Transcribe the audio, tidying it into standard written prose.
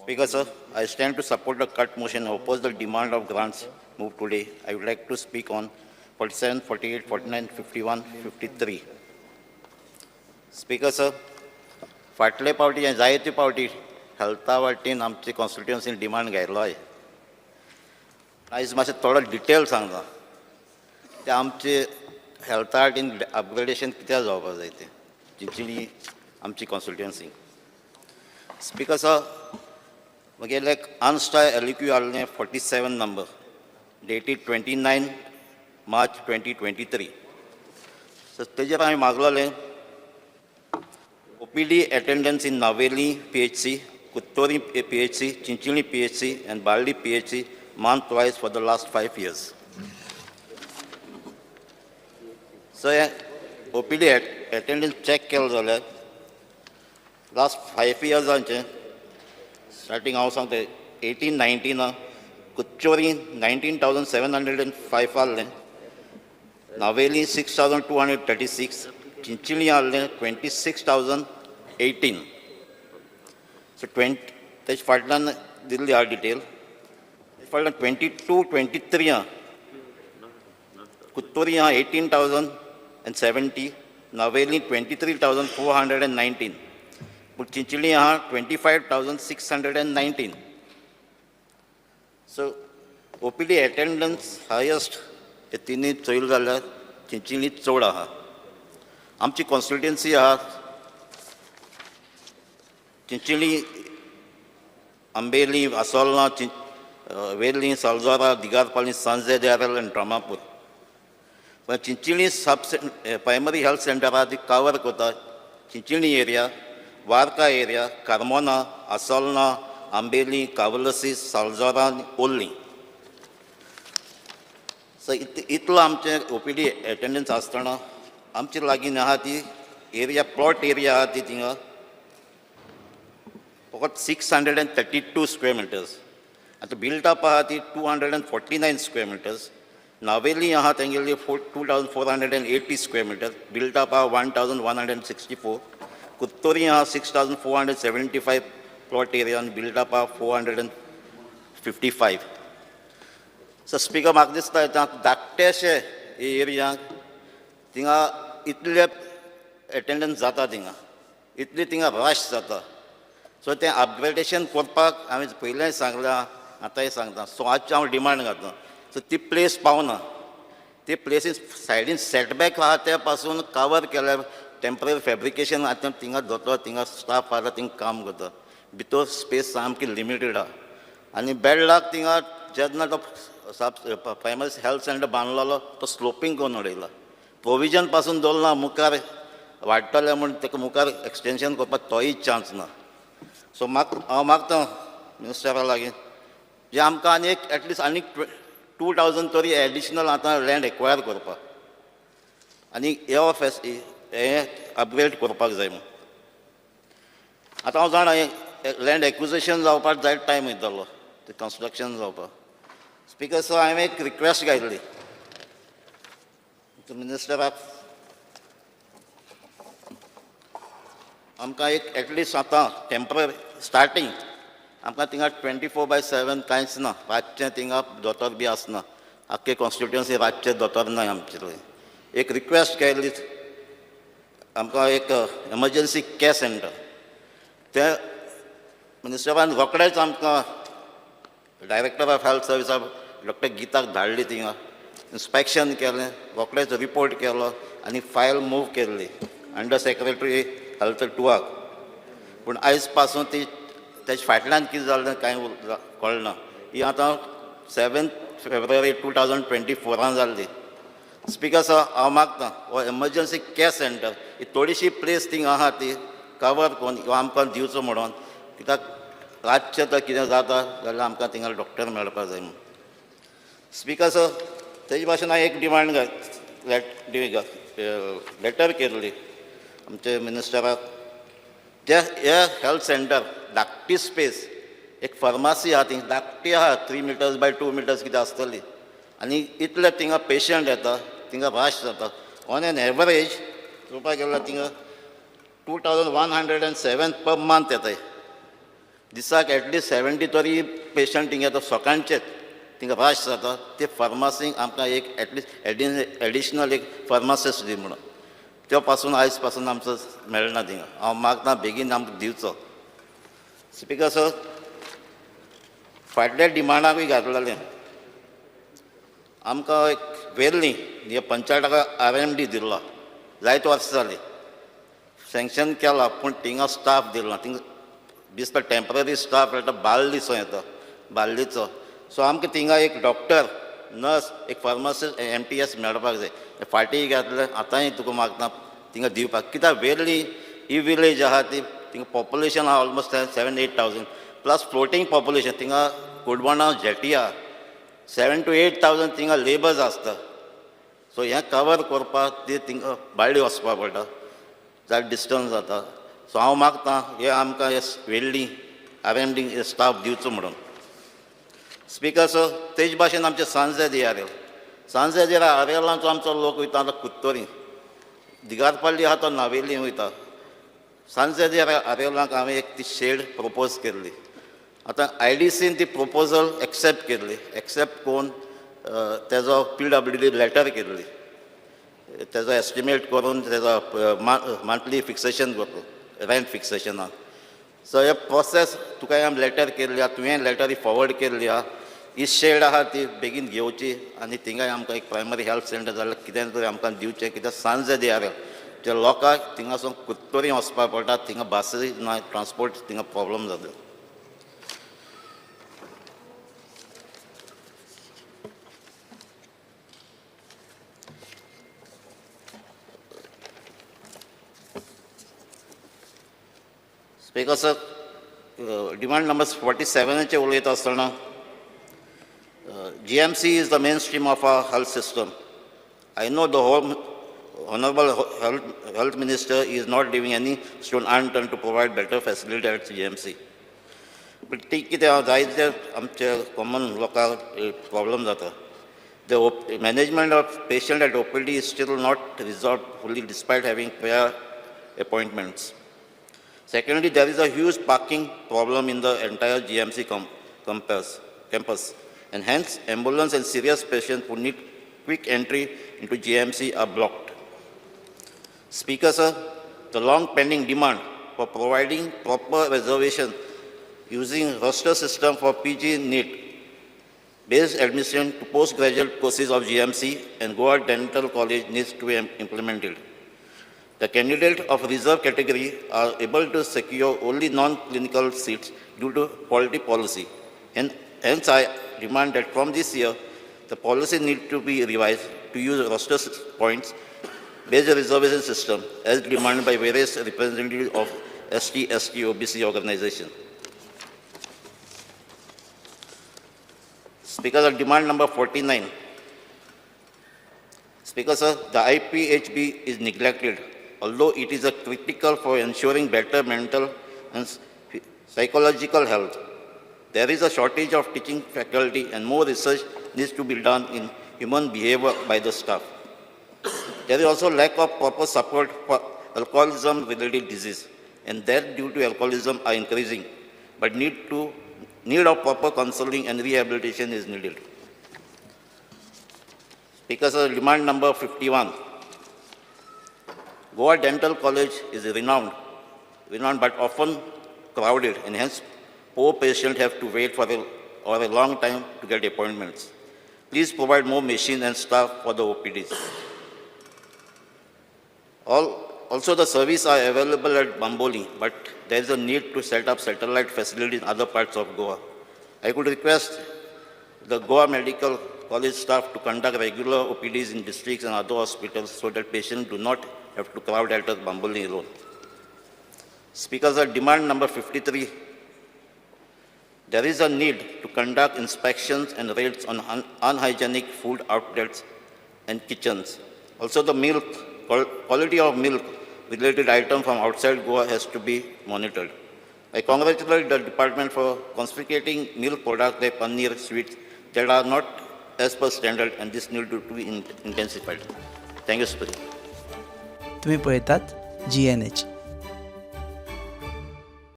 Speaker, sir, I stand to support the cut motion and oppose the demand of grants moved today. I would like to speak on 47, 48, 49, 51, 53. Speaker, sir, फाटले पावटी जायते पावटी हेल्था वाटेन आमचे कॉन्स्टिट्युएन्सीन demand घायलो आहे. आयज मातशें थोडो डिटेल सांगता ते आमचे हेल्था वाटेन अपग्रेडेशन कित्याक जावपाक जाय तें चिंचणी आमची कॉन्स्टिट्युएन्सी. स्पीकर सर, म्हगेलें एक अनस्टार एलक्यू आहलें 47 number, dated 29 March 2023. So तेजेर हांवें मागलोलें OPD attendance in Navelim PHC, Curtorim PHC, Chinchinim PHC and Balli PHC month wise for the last 5 years. So OPD attendance check केलो जाल्यार लास्ट 5 इयर्सांचे स्टार्टींग हांव सांगता, 18-19 कुच्चोरी 19,705 आहलें, नावेली 6236, चिंचिली आहलें 26,018. सो ट्वेंटी तेजे फाटल्यान दिल्ली आहा डिटेल. फाटल्यान 22-23 आहा, कुत्तोरी आहा 18,070, नावेली 23,419, पूण चिंचली आहा 25,619. So OPD attendance highest हे तिनूय चोयलें जाल्यार चिंचली चड आहा. आमची कॉन्स्टिट्युएन्सी आहा चिंचली, आंबेली, आसोल्ला, वेर्ली, सालजोरा, दिगारपाली, सांजे देराल आनी ड्रामापूर. पण चिंचली सब प्रायमरी हेल्थ सेंटर आहा ती कवर करता चिंचली एरिया, वार्का एरिया, कार्मोना, आसोल्ना, आंबेली, कावलसी, सालजोरा आनी ओल्ली. सो इतलो आमचें ओपीडी एटेंडन्स आसतना आमचे लागीं आहा ती एरिया, प्लॉट एरिया आहा ती थिंगा फकत 632 square meters. आतां बिल्टअप आहा ती 249 square meters. Navelim आहा तेंगेली 2480 square meters, built up आहा 1164. कुत्तोरी आहा 6475 plot area आनी बिल्टअप आहा 455. सो स्पीकर, म्हाका दिसता धाकटेशे एरियांक थिंगा इतले एटेंडन्स जाता, थिंगा इतली थिंगा रश जाता. सो तें अपग्रेडेशन करपाक हांवें पयलेंय सांगलां, आतांय सांगता. सो आजचें हांव डिमांड घातला. सो ती प्लेस पावना, ती प्लेसीस सायडीन सेटबॅक आहा ते पासून कवर केल्यार टेंपररी फेब्रिकेशन. आतां थिंगा दोतोर, थिंगा स्टाफ आहा, थिंगा काम करता. भितर स्पेस सामकी लिमिटेड आहा आनी बेडलाक थिंगा जेन्ना तो सब प्रायमरी हेल्थ सेंटर बांदलेलो तो स्लोपींग करून उडयला. प्रोविजन पासून दवरना. मुखार वाडटलें म्हूण ताका मुखार एक्सटेंशन करपाक तोय चान्स ना. सो म्हाका हांव मागता मिनिस्टरा लागीं जे आमकां आनी एक एटलिस्ट आनीक 2000 तरी एडिशनल आतां लँड एक्वायर करपाक आनी हे फेस हें अपग्रेड करपाक जाय म्हूण. आतां हांव जाणा, लँड एक्विजिशन जावपाक जायत टायम वयतलो, ते कन्स्ट्रक्शन जावपाक. स्पीकर सर, हांवें एक रिक्वेस्ट घायल्ली मिनिस्टराक, आमकां एक एटलिस्ट आतां टेंपररी स्टार्टींग आमकां थिंगा 24/7 कांयच ना. रातचें थिंगा दोतोर बी आसना. आख्खे कॉन्स्टिट्युएन्सी रातचे दोतोर ना आमचे थंय. एक रिक्वेस्ट केल्ली आमकां एक एमर्जन्सी कॅर सेंटर. ते मिनिस्टरान रोखडेच आमकां डायरेक्टर ऑफ हेल्थ सर्विसा डॉक्टर गीताक धाडली. थिंगा इन्स्पेक्शन केलें, रोखडेच रिपोर्ट केलो आनी फायल मूव केल्ली अंडर सेक्रेटरी हेल्थ टुवाक. पूण आयज पासून ती तेजे फाटल्यान कितें जालें कांय कळना. ही आतां 7 February 2024 जाल्ली. स्पीकर सर, हांव मागता हो एमर्जन्सी कॅर सेंटर ही थोडीशी प्लेस थिंग आहा ती कवर करून किंवा आमकां दिवचो म्हणून, कित्याक रातचें तर कितें जाता जाल्यार आमकां थिंगा डॉक्टर मेळपाक जाय म्हणून. स्पीकर सर, तेजे भाशेन हांवें एक डिमांड लेटर केल्ली आमचे मिनिस्टराक, जे हे हेल्थ सेंटर धाकटी स्पेस, एक फार्मासी आहा ती धाकटी आहा, 3 meters by 2 meters कितें आसतली आनी इतले थिंगा पेशंट येता, थिंगा रश जाता. ऑन एन एवरेज चोवपाक गेल्यार थिंगा 2107 per month येताय. दिसाक एटलिस्ट 70 तरी पेशंट थिंगा येता सकाळचेच. थिंगा रश जाता. ते फार्मासींक आमकां एक एटलिस्ट एडिशनल एक फार्मासिस्ट दी म्हणून. त्यो पासून आयज पासून आमचो मेळना थिंगा. हांव मागता बेगीन आमकां दिवचो. स्पिकर सर, फाटल्या डिमांडाकूय घातलेलें आमकां एक वेर्ली हे पंचायताक RMD दिल्लो. जायते वर्सां जालीं सँक्शन केला, पूण थिंगा स्टाफ दिलो ना. थिंगा दिसता टेंपररी स्टाफ मेळटा, बाल्लीचो येता बाल्लीचो. सो आमकां थिंगा एक डॉक्टर, नर्स, एक फार्मासिस्ट, MTS मेळपाक जाय. फाटीं घातलें, आतांय तुका मागता थिंगा दिवपाक, कित्याक वेर्ली ही विलेज आहा ती, थिंगा पॉप्युलेशन आहा almost 7-8 thousand plus floating population. थिंगा कुडबणा जेटी आहा, 7 to 8 thousand थिंगा लेबर्स आसता. सो हें कवर करपाक ती थिंगा बाळ्ळी वचपा पडटा, जायते डिस्टन्स जाता. सो हांव मागता हे आमकां हे वेर्ली RMD staff दिवचो म्हणून. स्पिकर सर, तेज भाशेन आमचे सांत झेवियर, सांत झेवियर आरेलाचो आमचो लोक वयता आतां कुत्तोरी, दिगारपल्ली आहा तो नावेली वयता. सांत झेवियर आरेलाक हांवें एक ती शेड प्रपोज केल्ली. आतां IDCन ती प्रपोजल एक्सेप्ट केल्ली. एक्सेप्ट करून तेजो PWD letter केल्ली, तेजो एस्टिमेट करून तेजो मंथली फिक्सेशन करता, रेंट फिक्सेशनाक. सो हे प्रोसेस तुका हांवें लेटर केल्ली आहा, तुवें लेटर फॉवर्ड केल्ली आहा. ही शेड आहा ती बेगीन घेवची आनी थिंगाय आमकां एक प्रायमरी हेल्थ सेंटर जाल्यार कितें तरी आमकां दिवचें, कित्याक सांत झेवियर जे लोकांक थिंगासून कुत्तोरी वचपाक पडटा. थिंगा बसीय ना, ट्रांसपोर्ट थिंगा प्रॉब्लम जाता. Speaker sir, demand number 47चे उलयता आसतना, GMC is the mainstream of our health system. I know the whole Honorable Health Minister is not leaving any stone unturned to provide better facility at GMC. But ती कितें आहा, जायते आमचे common लोकांक problem जाता. The management of patient at OPD is still not resolved fully despite having prior appointments. Secondly, there is a huge parking problem in the entire GMC campus, and hence ambulance and serious patients who need quick entry into GMC are blocked. Speaker sir, the long pending demand for providing proper reservation using roster system for PG NEET based admission to postgraduate courses of GMC and Goa Dental College needs to be implemented. The candidate of reserve category are able to secure only non-clinical seats due to quality policy. And hence I demand that from this year, the policy need to be revised to use roster points based reservation system as demanded by various representatives of ST, ST, OBC organization. Speaker, sir, demand number 49. Speaker, sir, the IPHB is neglected, although it is a critical for ensuring better mental and psychological health. There is a shortage of teaching faculty and more research needs to be done in human behavior by the staff. There is also lack of proper support for alcoholism-related disease, and death due to alcoholism are increasing, but need of proper counseling and rehabilitation is needed. Speaker sir, demand number 51. Goa Dental College is renowned but often crowded, and hence poor patients have to wait for a long time to get appointments. Please provide more machines and staff for the OPDs. Also, the services are available at Bambolim, but there is a need to set up satellite facilities in other parts of Goa. I could request the Goa Medical College staff to conduct regular OPDs in districts and other hospitals so that patients do not have to crowd at Bambolim alone. Speakers, at demand number 53, there is a need to conduct inspections and raids on unhygienic food outlets and kitchens. Also, the quality of milk related item from outside Goa has to be monitored. I congratulate the department for confiscating milk products like paneer, sweets that are not as per standard, and this need to be intensified. Thank you, Speaker. तुम्ही पळयतात GNH.